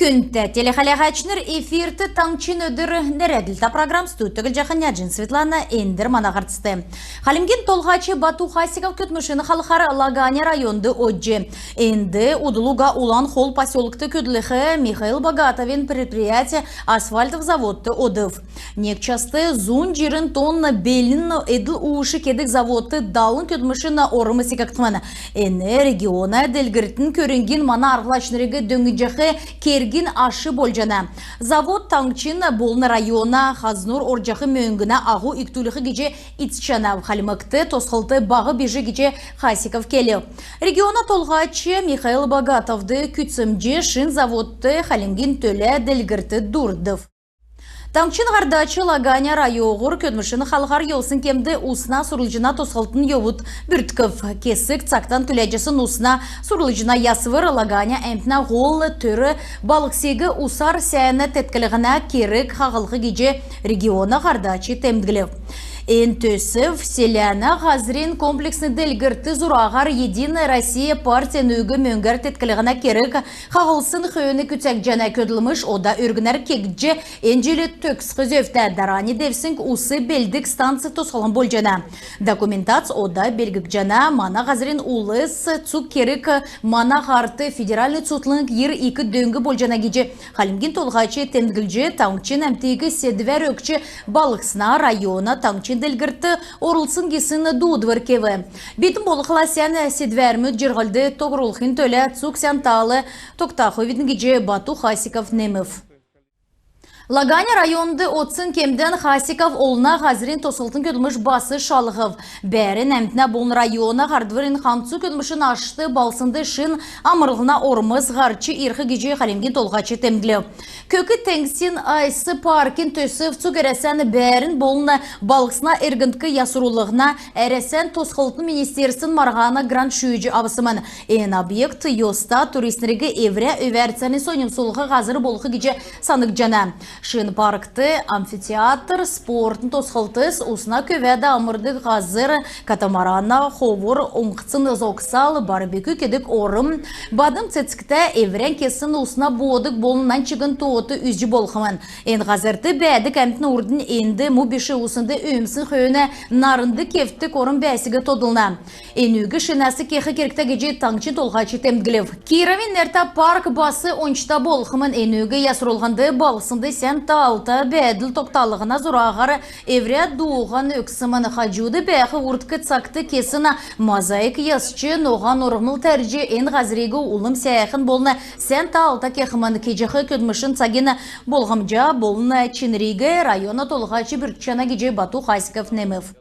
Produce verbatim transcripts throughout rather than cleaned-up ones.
Күндтә телехәләһәчнр, эфирт «Таңһчин өдр» нерәдлтә программ. Студьд Төглҗәхнә Җин Светлана. Эндр мана һарцд. Хальмгин Толһач Бату Хасиков көдлмшин халхар Лаганя районд одҗ. Энд удл уга Улан Хол поселкт көдлх Михаил Богатовин предприять асфальтов заводт одв. Нег част зун җирн тонн белн эдл-уш кедг заводт далн көдлмшин орм секгдхмн. Эн региона делгрлтин көрңгин мана арһлачнриг дөңнҗәх кергин аш болҗана. Завод таңһчин болн района хазнур орҗах мөңгнә аһу икдүлх гиҗ иткҗәнә. Хальмгт тосхлт баһ биш гиҗ Хасиков келв. Региона толһач Михаил Богатовд күцәмҗ шин заводт Хальмгин төлә делгрлт дурдв. Таңһчин һардач Лаганя райоһур көдлмшин халхар йовсн кемд усна сурлҗна тосхлтын йовуд бүрткв. Кесг цагтан күләҗәсн усна сурлҗна ясвр Лаганя әмтнә һол төр балһсиг усар сәәнә тетклһнә керг хаһлх гиҗ региона һардач темдглв. Эн төсв селәнә һазрин комплексн делгрлт зураһар «Единая Россия» партин энүг мөңгәр тетклһнә керг хаһлсн хөөн күцәгдҗәнә. Көдлмш ода өргнәр кегдҗ, эн җил төгсх зөвтә. Дарани девсңг ус белддг станц тосхлһн болҗана. Документац ода белдгдҗәнә. Мана һазрин улс цуг керг мана һарт. Федеральн цутхлң йир ик дөң болҗана гиҗ Хальмгин Толһач темдглҗ, таңһчин әмтиг седвәр өгч, балһсна, района, таңһчин делгрлтд орлцтн гисн дуудвр кев. Бидн болхла сән седвәрмүд җирһлд тохрулхин төлә цуг сән таал тогтахвидн гиҗ Бату Хасиков немв. Лаганя районд одсн кемдән Хасиков олна һазрин тосхлтын көдлмш бас шалһв. Бәәрн әмтнә болн района һардврин хамцу көдлмшин ашт балһснд шин амрлһна ормс һарч ирх гиҗ Хальмгин Толһач темдглв. Көк теңгсин айс паркин төсв цуг Әрәсән бәәрн болн балһсна эргндк ясрулһна Әрәсән тосхлтын министерствин марһана грант шүүҗ авсмн. Эн объект йоста туристнриг эврә өвәрцән соньмсулх һазр болх гиҗ сангдҗана. Шин паркт амфитеатр, спортын тосхлтс, усна көвәд амрдг һазр, катамарана ховр уңһцин зогсал, барбекю кедг орм, бадм цецгтә, эврән кесн усна боодг болн нань чигн тоот үзҗ болхмн. Эн һазрт бәәдг әмтн урднь энд му биш уснд өөмсн хөөн нарнд кевтдг орм бәәсиг тодлна. Энүг шинәс кех кергтә гиҗ таңһчин Толһач темдглв. Кировин нертә парк бас ончта болхмн. Энүг ясрулһнд балһснд сән таалта бәәдл тогталһна зураһар эврә дууһан өгсмн. Хаҗуд бәәх урдк цагт кесн мозаик ясч, ноһан урһмл тәрҗ, эн һазриг улм сәәхн болн сән таалта кехмн. Кеҗәх көдлмшин цагин болһмҗа болн чинриг района толһач бүрткҗәнә гиҗ Бату Хасиков немв.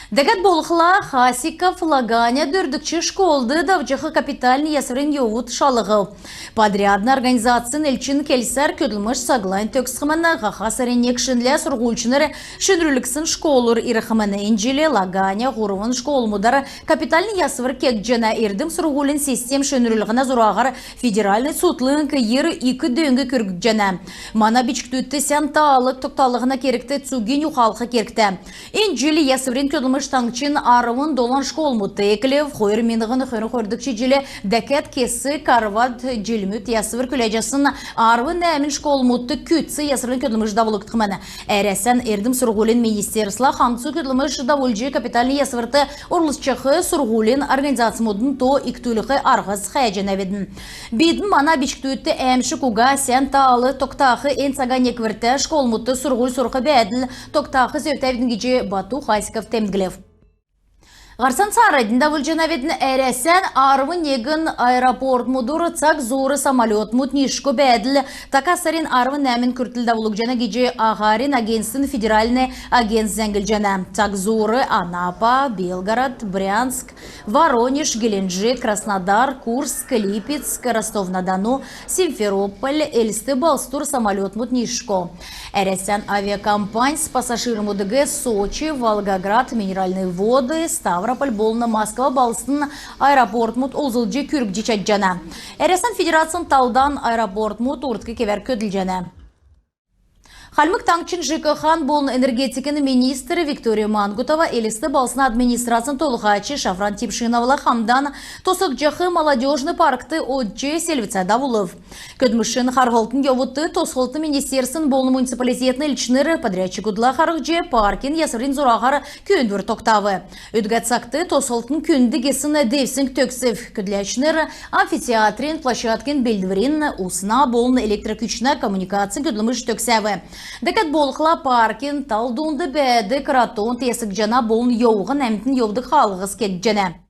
Дәкәд болхла, Хасиков Лаганя дөрвдгч школд давҗах капитальн ясврин йовуд шалһв. Подрядн организацин элчин келсәр, көдлмш цаглань төгсхмн. Һаха сарин нег шинлә сурһульчнр шинрүлгсн школур ирхмн. Эн җил Лаганя һурвн школмудар капитальн ясвр кегдҗәнә. Эрдм-сурһулин систем шинрүллһнә зураһар федеральн цутхлң йир ик дөң күргҗәнә. Мана бичкдүдт сән таал тогталһна кергт цугинь ухалх кергтә. Эн җил ясврин көдлмш таңһчин арвн долан школмудт эклв. Хойр миңһн хөрн хойрдгч җил дәкәд кесг арвад җилмүд ясвр күләҗәсн арвн нәәмн школмудт күцц ясврин көдлмш давулгдхмн. Әрәсән эрдм-сурһулин министерствла хамцу көдлмш давулҗ, капитальн ясврт орлцҗах сурһулин организацмудын то икдүлх арһс хәәҗәнәвидн. Бидн мана бичкдүдт әәмшг уга, сән таал тогтах, эн цага неквртә школмудт сурһуль сурх бәәдл тогтах зөвтәвидн гиҗ Бату Хасиков темдглв. Һарцан цааранднь давулҗанавидн. Әрәсән арвн негн аэропортмудур цаг зуур самолетмуд нисшго бәәдл така сарин арвн нәәмн күртл давулгдҗана гиҗ аһарин агентствин федеральн агентств зәңглҗәнә. Цаг зуур Анапа, Белгород, Брянск, Воронеж, Геленджик, Краснодар, Курск, Липецк, Ростов-на-Дону, Симферополь, Элст балһсдур самолетмуд нисшго. Әрәсән авиакомпаньс пассажирмудыг Сочи, Волгоград, Минеральные Воды, Ставрополь болн Москва балһсдын аэропортмуд олзлҗ күргҗ чадҗана. Әрәсән Федерацин талдан аэропортмуд урдк кевәр көдлҗәнә. Хальмг Таңһчин ЖКХ-н болн энергетикин министр Виктория Мангутова Элст балһсна администрацин толһач Шафран Тепшиновла хамдан тосхгдҗах «Молодёжный» паркт одҗ селвцә давулв. Көдлмшин харһлтын йовудт тосхлтын министерствин болн муниципалитетин элчнр подрядчикудла харһҗ, паркин ясврин зураһар күүндвр тогтав. Өдгә цагт тосхлтын күнд гисн девсңг төгсв. Көдләчнр амфитеатрин площадкин белдврин, усна болн электр күчнә коммуникацин көдлмш төгсәв. Дәкәд болхла паркин тал дунд бәәдг кротонт ясгдҗана болн йовһн әмтн йовдг хаалһс кегдҗәнә.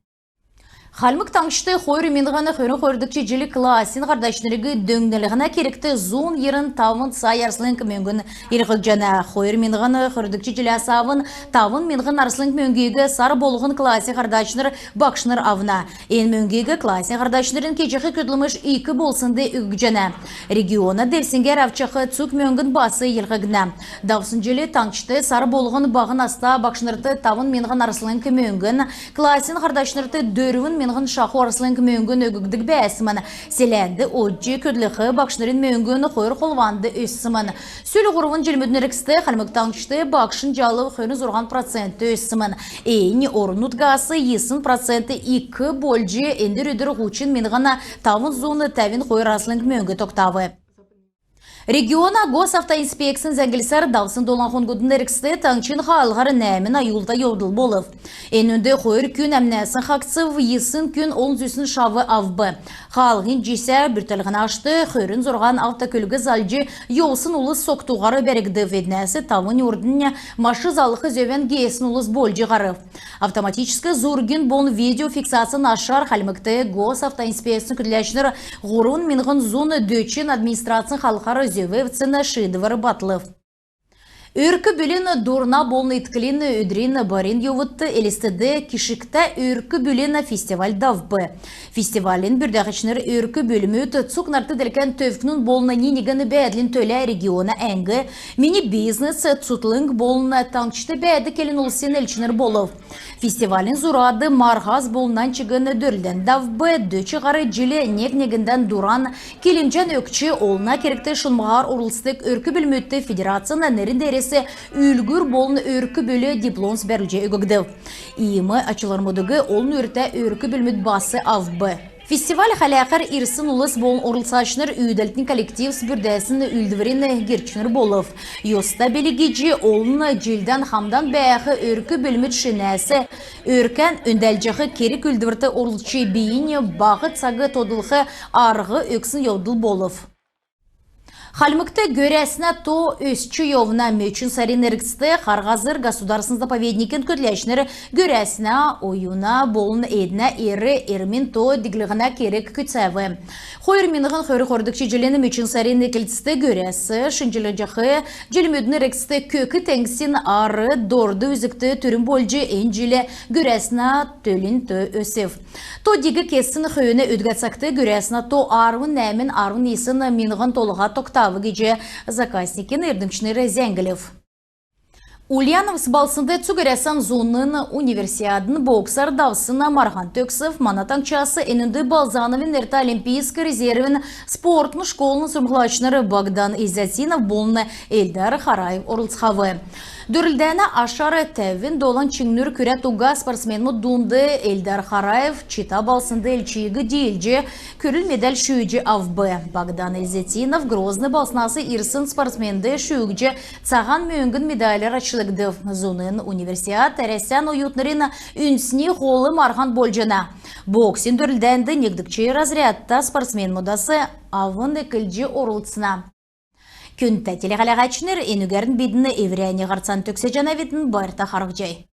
Хальмг Таңһчд хойр миңһн хөрн хойрдгч җил классин һардачнриг дөңнлһнә кергт зун йирн тавн сай арслң мөңгн йилһгдҗәнә. Хойр миңһн хөрдгч җиләс авн тавн миңһн арслң мөңгиг сар болһн классин һардачнр, багшнр авна. Эн мөңгиг классин һардачнрин кеҗәх көдлмш ик болснд өггдҗәнә. Региона девсңгәр авчах цуг мөңгн бас йилһгднә. Давсн җил таңһчд сар болһн баһ наста багшнрт тавн миңһн арслң мөңгн, классин һардачнрт дөрвн миңһн шаху арслң мөңгн өггддг бәәсмн. Селәнд одҗ көдлх багшнрин мөңгн хойр холванд өссмн. Сүл һурвн җилмүдин эргцд Хальмг Таңһчд багшин җалв хөрн зурһан процент өссмн. Эннь орн-нутгас йисн процент ик болҗ, эндр өдр һучн миңһн тавн зун тәвн хойр арслң мөңг тогтав. Региона Госавтоинспекцин зәңглсәр давсн долан хонгудын эргцд таңһчин хаалһар нәәмн аюлта йовдл болв. Энүнд хойр күн әмнәсн хаһцв, йисн күн олн зүсн шав авв. Хаалһин җисә бүртклһнә ашт хөрн зурһан автокөлг залҗ йовсн улс согтуһар бәргдв, эднәс тавнь урднь машин залх зөвән геесн улс болҗ һарв. Автоматическ зургин болн видеофиксацин ашар Хальмгт Госавтоинспекцин көдләчнр һурвн миңһн зун дөчн администрацин халхар зөв эвдсн шиидвр батлв. Өрк-бүлин дурна болн итклин өдрин барин йовудт Элстд «Кишгтә өрк-бүлин» фестиваль давв. Фестивалин бүрдәгчнр өрк-бүлмүд, цуг нарт делкән төвкнүн болн ни-негн бәәдлин төлә региона әңг, «Мини бизнес», цутхлң болн таңһчд бәәдг келн улсин элчнр болв. Фестивалин зурад марһас болн нань чигн дөрлдән давв. Дөч һар җил нег-негндән дуран, килмҗән өгч, олна кергт шунмһаһар орлцдг өрк-бүлмүдт федерацин нерн деерәс «Үлгүр болн өрк-бүл» дипломс бәрүлҗ өггдв. Иим ачлврмудыг олн үртә өрк-бүлмүд бас авв. Фестиваль хәләхәр ирсн улс болн орлцачнр үүдәлтин коллективс бүрдәсн үүлдврин герчнр болв. Йоста белг гиҗ олн җилдән хамдан бәәх өрк-бүлмүд шинәс өркән өндәлҗәх керг-үүлдврт орлцҗ, бийиннь баһ цаг тодлх арһ өгсн йовдл болв. Хальмгт гөрәснә то өсч йовна. Мөчн сарин эргцд «Хар һазр» государственн заповедникин көдләчнр гөрәснә, оюна болн эднә эр эрмин то диглһнә керг күцәв. Хойр миңһн хөрн хойрдгч җилин мөчн сарин эклцд гөрәс шинҗлҗәх җилмүдин эргцд Көк теңгсин ар дорд үзгт түрүн болҗ, эн җил гөрәснә төлин то өсв. То диг кесн хөөн өдгә цагт гөрәснә то арвн нәәмн арвн йисн миңһн толһа тогтав гиҗ заказникин эрдмчнр зәңглв. Ульяновск балһснд цуг Әрәсән зуна универсиадин боксар давсн марһан төгсв. Мана таңһчас энүнд Бальзановин нертә олимпийск резервин спортын школын сурһмҗлачнр Богдан Изятинов болн Эльдар Хараев орлцхав. Дөрлдәнә ашар тәвн долан чиңнүр күрәд уга спортсменмүд дунд Эльдар Хараев Чита балһснд элчиг диилҗ, күрл медаль шүүҗ авв. Богдан Изятинов Грозный балһснас ирсн спортсменд шүүгдҗ, цаһан мөңгн медаляр ачлгдв. Зуна универсиад Әрәсән оютнрин үндсн һол марһан болҗана. Боксин дөрлдәнд негдгч разрядта спортсменмүдәс авн эклҗ орлцна. Күндтә телехәләһәчнр, энүгәрн бидн эврәннь һарцан төгсәҗәнәвидн. Байрта харһцхай.